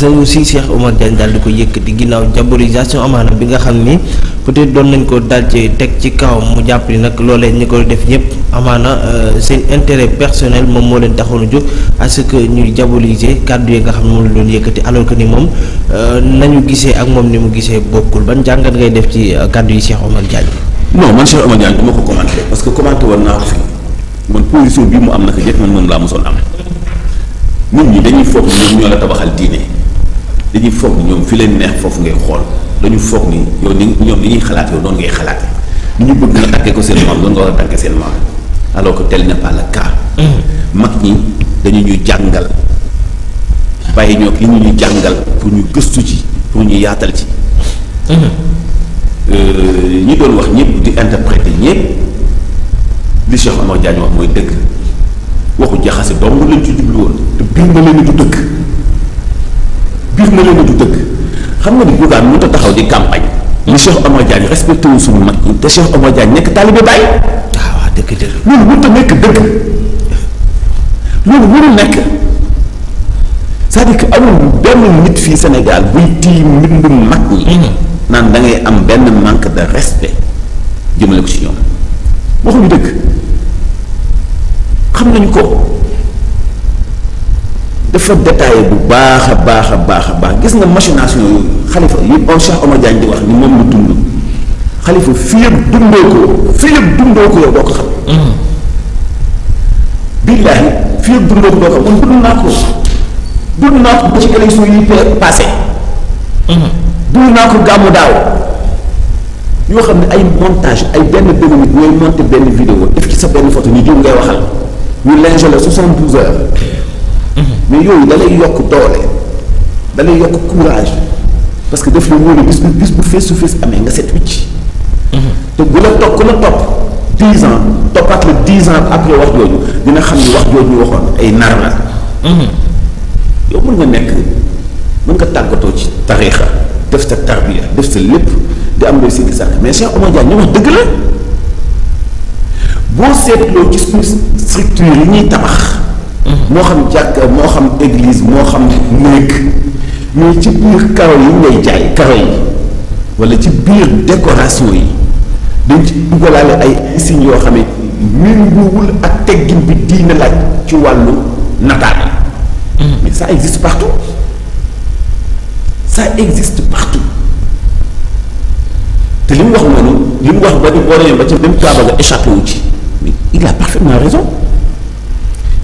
nañu aussi Cheikh Omar Diagne daal di ko yëkkati ginnaaw diabolisation amaana bi nga xam ni peut-être doon nañ ko daal ci teg ci kawam mu jàpp ni nag loolee ñi ko def ñëpp amaana seen intérêt personnel moom moo leen taxoon a jóg à ce que ñuy diaboliser kàddu yi nga xam ne moom la doon yëkkati alors que ni moom nañu gisee ak moom ni mu gisee bokkul ban jàngat ngay def ci kàddu yi Cheikh Omar Diagne. non man Cheikh Omar Diagne du ma ko commenté parce que commenté woon naa ko fi man position bii mu am naka jëkk man moom laa mosoon am nit ñi dañuy foog ni ñoom ñoo la tabaxal diine dañuy foog ni ñoom fi leen neex foofu ngay xool dañu foog ni yow ni ñoom li ñuy xalaat yow noonu ngay xalaate li ñu bëgg nga tàggee ko seen maam noonu nga war a tàggee seen maam alors que tel n'est pas le cas. mag ñi dañu ñuy jàngal bàyyi ñoo li ñu ñuy jàngal pour ñu gëstu ci pour ñu yaatal ci. ñi doon wax ñëpp di interpréter ñëpp li Cheikh Omar Diagne wax mooy dëgg waxu jaxase dong lañ ci jublu woon te biir na leen du dëgg biir na leen du dëgg xam nga ni Bougane mënut a taxaw di campagne li Cheikh Omar Diagne respecté wu suñu mag ñi te Cheikh Omar Diagne nekk taalibe Baay. waaw dëgg dëgg. loolu mënut a nekk dëgg loolu mënul nekk c'est-à-dire que amul benn nit fii Sénégal buy tiim mbindum mag ñi. naan da ngay am benn manque de respect jëmale ko ci ñoom waxuñu dëgg xam nañu ko dafa détaillé bu baax a baax a baax a baax gis nga machination yooyu xalifa yi on Cheikh Omar Diagne di wax ni moom lu dund xalifa fii yëpp dundoo ko yow doo ko xam. billaahi fii yëpp dundoo ko doo ko xam man dund naa ko ba ci élection yi passé. dund naa ko gàmmu daaw yoo xam ne ay montage ay benn nit ñooy monté benn vidéo def ci sa benn photo ñu jiw ngay waxal ñu linge la 72 heures. mais yooyu da lay yokk doole da lay yokk courage parce que daf la wóor bis bu face to face amee nga set wicc. te bu la topp ku la topp 10 ans toppaat la 10 ans après wax jooju dina xam ni wax jooju ñu waxoon ay nar la. yow mën nga tàggatoo ci tariixa def sa tarbiya def sa lépp di am looy sikki sàkk mais Cheikh Omar Diagne ñu wax dëgg la boo seetloo ci suñu structure yi ñuy tabax. moo xam jàkka moo xam église moo xam néeg mais ci biir karo yi ngay jaay karo yi wala ci biir décoration yi dañ ci dugalaale ay signes yoo xam ne méngoowul ak teggin bi diine laaj ci wàllu nataal. mais ça existe partout. ça existe partout te li mu wax noonu li mu wax ba ni boo demee ba ca même Kaaba nga échappé wu ci mais il a parfaitement raison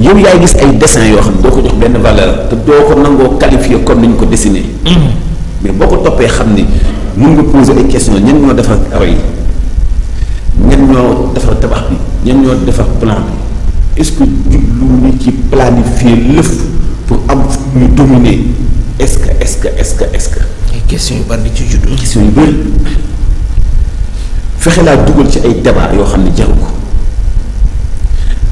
yow yaay gis ay dessin yoo xam ne doo ko jox benn valeur te doo ko nangoo qualifier comme ni ñu ko dessiné. mais boo ko toppee xam ni mun nga poser ay questions ñen ñoo defar karo yi ñen ñoo defar tabax bi ñen ñoo defar plan bi est-ce que jublu ni ci planifier lëf pour am ñu dominer. est-ce que ay questions yu bari di ci juddu. questions yu bëri fexe laa dugal ci ay débat yoo xam ne jaru ko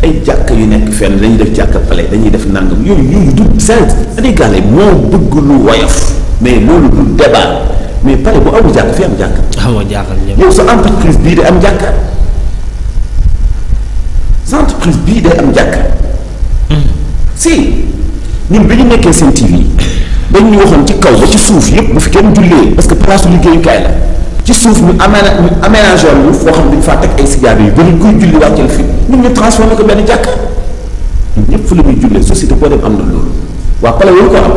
ay jàkk yu nekk fenn dañuy def jàkka pale dañuy def nangam yooyu du Sénégalais moo bëgg lu woyof mais loolu du débat mais pale bu amul jàkk fi am jàkk. xamoo jaaxal ñëpp. yow sa entreprise bii day am jàkka sa entreprise bii day am jàkka. si ñun bi ñu nekkee seen TV. dañ ñu waxoon ci kaw ba ci suuf yëpp bu fi kenn jullee parce que place su liggéeyukaay la ci suuf ñu aménagé woon foo xam ne dañu faa teg ay sijaada yu bëri kuy julli wàcceel fii ñun ñu transformé ko benn jàkka ñun ñëpp fu la ñuy jullee société boo dem am na loolu waa pale waru ko am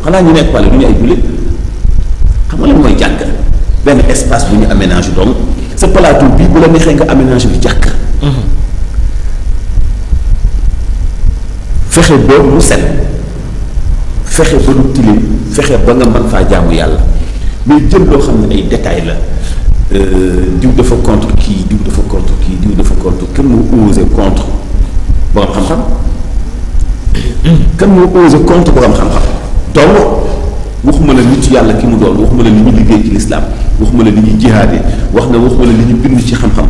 xanaa ñu nekk pale du ñu ay jullit xam nga lan mooy jàkka benn espace bu ñu aménagé donc sa plateau bii bu la neexee nga aménagé bi jàkka. fexe boobu mu set. fexe ba lu tilim fexe ba nga mën faa jaamu yàlla mais jël loo xam ne ay détails la diw dafa contre kii diw dafa contre kii diw dafa contre kenn moo osé contre borom xam-xam. kenn moo osé contre borom xam-xam. donc waxuma la nit yàlla ki mu doon waxuma la li ñu liggéey ci lislaam waxuma la li ñuy jihaade waxuma la li ñu bind ci xam-xam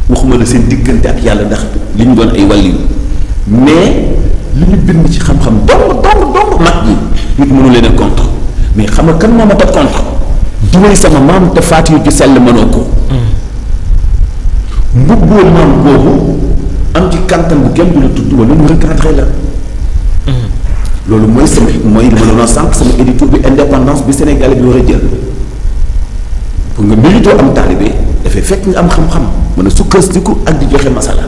waxuma la seen diggante ak yàlla ndax li ñu doon ay wàlliyu mais. li ñu bind ci xam-xam dong mag ñi nit mënu leen a contre mais xam nga kan moo ma ta contre duwéy sama maam te faatiyu ci sell mënoo ko mbubbool maam boobu am ci kantan bu kenn du la tudd wala mu recadré la loolu mooy li ma doon sànq sama édito bi indépendance bi Sénégalais bi war a jël pour nga mérito am taalibe dafay fekk nga am xam-xam mën a sukkandiku ak di joxe masala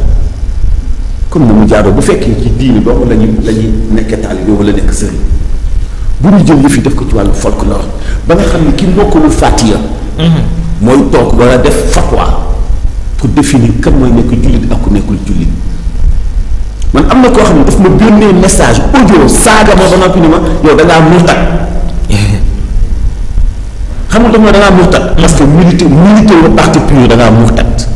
comme ni mu jaaroo bu fekkee ci diini doomu la ñuy nekkee taalibe wala nekk sëriñ bu ñu jël yëf yi def ko ci wàllu folklore ba nga xam ne ki mbokkulul Fatiha mooy toog war a def fatwa pour définir kan mooy nekk jullit ak ku nekkul jullit man am na koo xam ne daf ma yónnee message audio saaga ma ba noppi ni ma yow da ngaa murtat xam nga dama da ngaa murtat parce que milité wa parti pur da ngaa murtat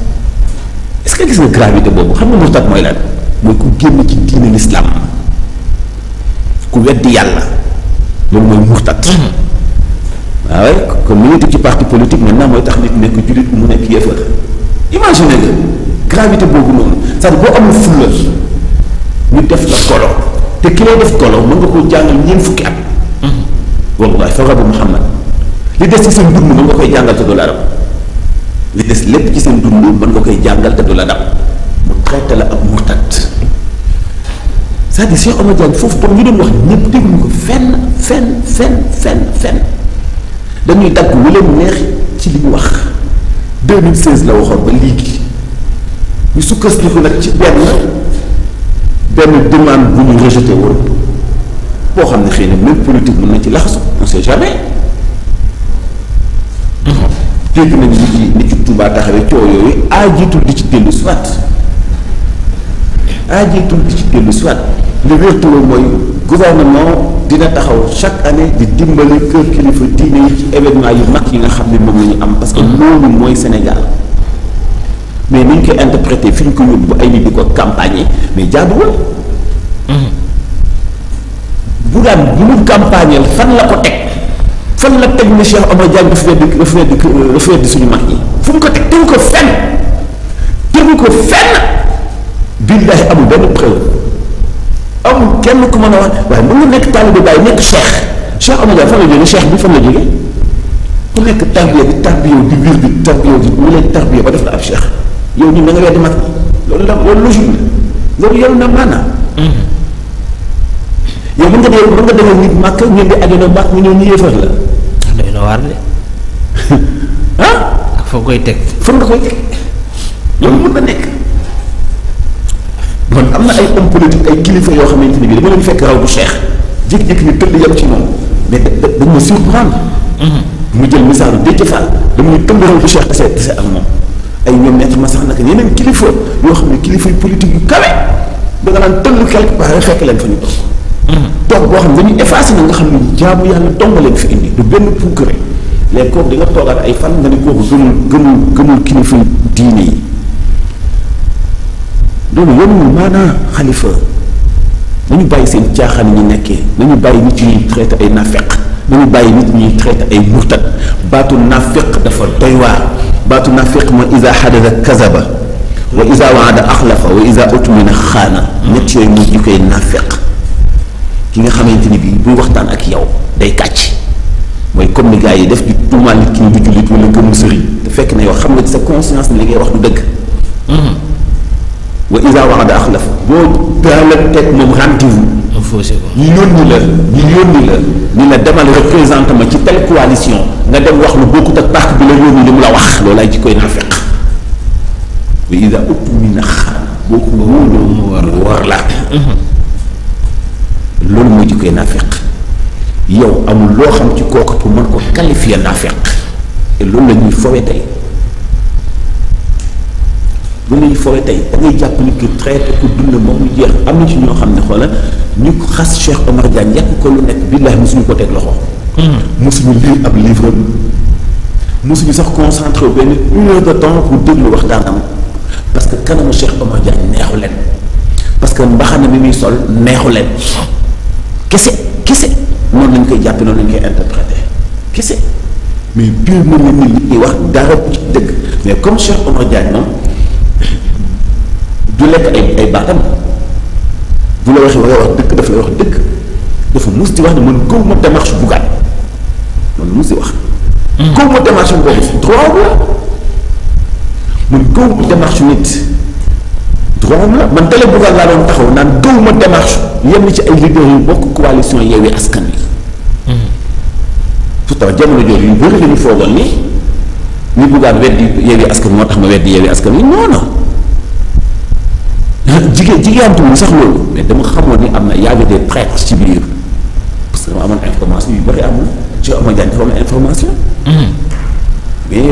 est-ce que gis nga gravité boobu xam nga murtat mooy lan mooy ku génn ci diine l'islam ku weddi yàlla loolu mooy murtat waaw kon milité ci parti politique maintenant mooy tax nit nekk jullit mu nekk yéefar imaginez nga gravité boobu noonu c'est-à-dire boo amul fulla ñu def la golo te ki lay def golo mën nga koo jàngal ñeent fukki at wallahi fa rabu Muhammad li des ci seen dund mën nga koy jàngal te du la dab li des lépp ci seen dund mën nga koy jàngal te du la dab mu traité la ak murtat c'est-à-dire Cheikh Omar Diagne foofu boobu ñu doon wax ñëpp dégluñu ko fenn dañuy dagg lu leen neex ci li ñu wax 2016 la waxoon ba léegi ñu sukkandiku nag ci benn demande bu ñu rejeté woon boo xam ne xëy na même politique mën na ci laxasu on sait jamais dégg nañu ni ci Touba taxawee coow yooyu aajitul di ci dellu soit li wértulo mooy gouvernement dina taxaw chaque année di dimbali kër kilifa diine yi ci événement yu mag yi nga xam ne moom la ñu am parce que loolu mooy Sénégal mais ni ñu koy interprété fi ñu ko yóbbu ay nit di ko campagne mais jaaduwul bu daan bu mu campagneel fan la ko teg ni Cheikh Omar Diagne dafa weddi suñu mag yi fu mu ko teg tegu ko fenn billahi amul benn preuve amul kenn ku mën a wax waaye mën nga nekk taalibe Baay nekk Cheikh Omar Diagne fan la jógee cheikh bi fan la jógee ku nekk tarbiya di wir di tarbiya di mu leen tarbiya ba def la ab cheikh yow ñun da nga weddi mag loolu logique la loolu yow na maanaam yow mën nga demal nit màkk ngeen di ajono màkk ñu ñëw ñu yéefar la doy na waar de ak foo koy teg loolu mën na nekk man am na ay homme politique ay kilifa yoo xamante ni bii dama leen fekk raw bu cheikh jékki-jékki ni tëdd yam ci moom mais dañ ma surprendre mu jël misaalu Déthié Fall dama ñu tëdd raw bu cheikh tase ak moom ay ñoom nekk ma sax naka yeneen kilifa yoo xam ne kilifa yu politique yu kawe da nga naan tëll quelque part fekk leen fa ñu toog boo xam ne dañuy effacé na nga xam ne jaamu yàlla dong leen fi indi du benn puukare léegi kooku di nga toogaat ay fan nga ne kooku gëmul kilifa diine yi loolu yombul maanaa xalifa nañu bàyyi seen caaxaan ñi nekkee nañu bàyyi nit ñuy traité ay nafeq nañu bàyyi nit ñuy traité ay murtad baatu nafeq dafa doy waar baatu nafeq mooy isa xadasa kazaba wa isa waada axlafa wa isa utmina xaana ñett yooyu muy jikoy nafeq ki nga xamante ni bii buy waxtaan ak yow day kàcc mooy comme ni gars yi def di tuumaal nit ki du jullit wala gëmul sëriñ te fekk na yow xam nga ci sa conscience ne li ngay wax du dëgg wa isa waxada axlaf boo daala teg moom rendez-vous ñu yónni la ni la demal représenté ma ci telle coalition nga dem wax lu bokkut ak parti bi la yónni li mu la wax loolu ay ci koy naafeq wa isa utmina xaan boo ko wóoloo mu war la loolu mooy ci koy naafeq yow amul loo xam ci kooku pour mën ko qualifier naafeq te loolu la ñuy fowe tey loolu la ñuy fowe tey da ngay jàpp ni que traité ko dund moom mu jeex am na ci ñoo xam ne xoola ñu ko xas Cheikh Omar Diagne yàq ko lu nekk billahi mosuñu ko teg loxo mosuñu lire ab livre mosuñu sax concentré benn une heure de temps pour déglu waxtaanam parce que kanamu Cheikh Omar Diagne neexu leen parce que mbaxana mi muy sol neexu leen kese noonu lañ koy jàppe noonu lañ koy interprété kese mais biir mën na nit ñi wax dara ci dëgg mais comme Cheikh Omar Diagne moom du lekk ay baatam bu la waxee wax dëgg daf lay wax dëgg dafa mus di wax ne man góob ma démarche bugaat loolu mus di wax góob ma démarche boobu droit la man góob ma démarche nit droit la man télé Bougane laa doon taxaw naan gëwuma démarche yenn ci ay leaders yu bokk coalition Yewwi Askan Wi. pourtant jamono jooju yu bëri dañu foogoon ni Bougane weddi Yewwi Askan moo tax ma weddi Yewwi Askan Wi non non jigéentuwul sax loolu mais dama xamoon ni am na y avait des traîtres ci biir parce que dama amoon information yu bëri amul ci Omar Diagne dafa am information. mais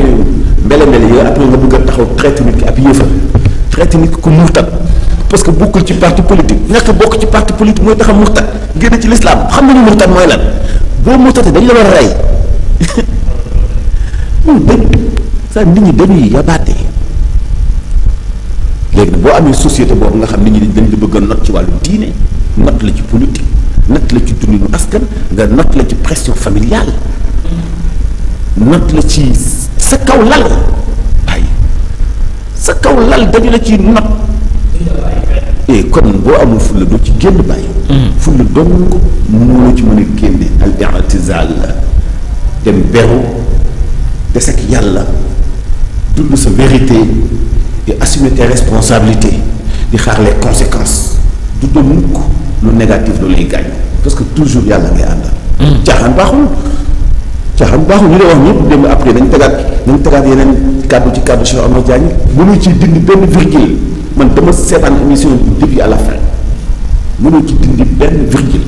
mbele yooyu après nga bëgg a taxaw traité nit ki ab yëfal traité nit ki ku murtat parce que bokkul ci parti politique ñàkk bokk ci parti politique mooy tax a murtat génn ci l'islam xam nañu murtat mooy lan boo murtatee dañ la war a rey sa nit ñi dañuy yabaate léegi nag boo amee société boobu nga xam nit ñi dañ la bëgg a not ci wàllu diine not la ci politique not la ci dundinu askan nga not la ci pression familiale not la ci sa kaw lal waaye sa kaw lal dañu la ci not et kon boo amul fulla doo ci génn bàyyi fulla dong moo la ci mën a génne al i'tizal la dem beru des ak yàlla dund sa vérité et assumer tes responsabilités di xaar les conséquences du doon mukk lu négatif lu lay gaañ parce que toujours yàlla ngay àndal caaxaan baaxul ñu lay wax ñëpp dem après dañ tegaat yeneen kàddu ci kàddu Cheikh Omar Diagne mënu ci dindi benn virgule man dama seetaan émission du début à la fin mënu ci dindi benn virgule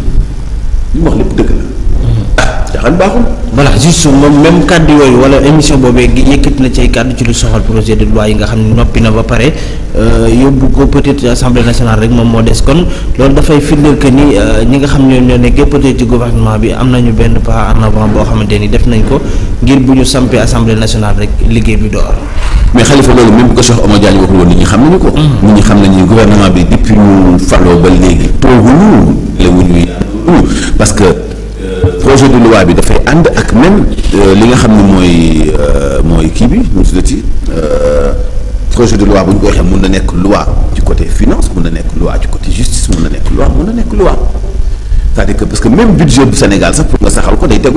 li mu wax lépp dëgg la caaxaan baaxul. voilà juste moom même kàddu yooyu wala émission boobee yëkkati na ci ay kàddu ci lu soxal projet de loi yi nga xam ne noppi na ba pare yóbbu ko peut-être assemblée nationale rek moom moo des kon loolu dafay firndeel que ni ñi nga xam ñoo nekkee peut-être ci gouvernement bi am nañu benn pas en avant boo xamante ni def nañ ko ngir bu ñu sampee assemblée nationale rek liggéey bi door. mais Khalifa loolu même bu ko Cheikh Omar Diagne waxul woon nit ñi xam nañu ko. nit ñi xam nañu gouvernement bi depuis ñu faloo ba léegi tooguñu léewuñu parce que projet de loi bi dafay ànd ak même li nga xam ne mooy kii bi mu tuddati projet de loi bu ñu koy xam mun na nekk loi ci côté finance mun na nekk loi ci côté justice mun na nekk loi c'est-à-dire que parce que même budget du Sénégal sax pour nga saxal ko day tegu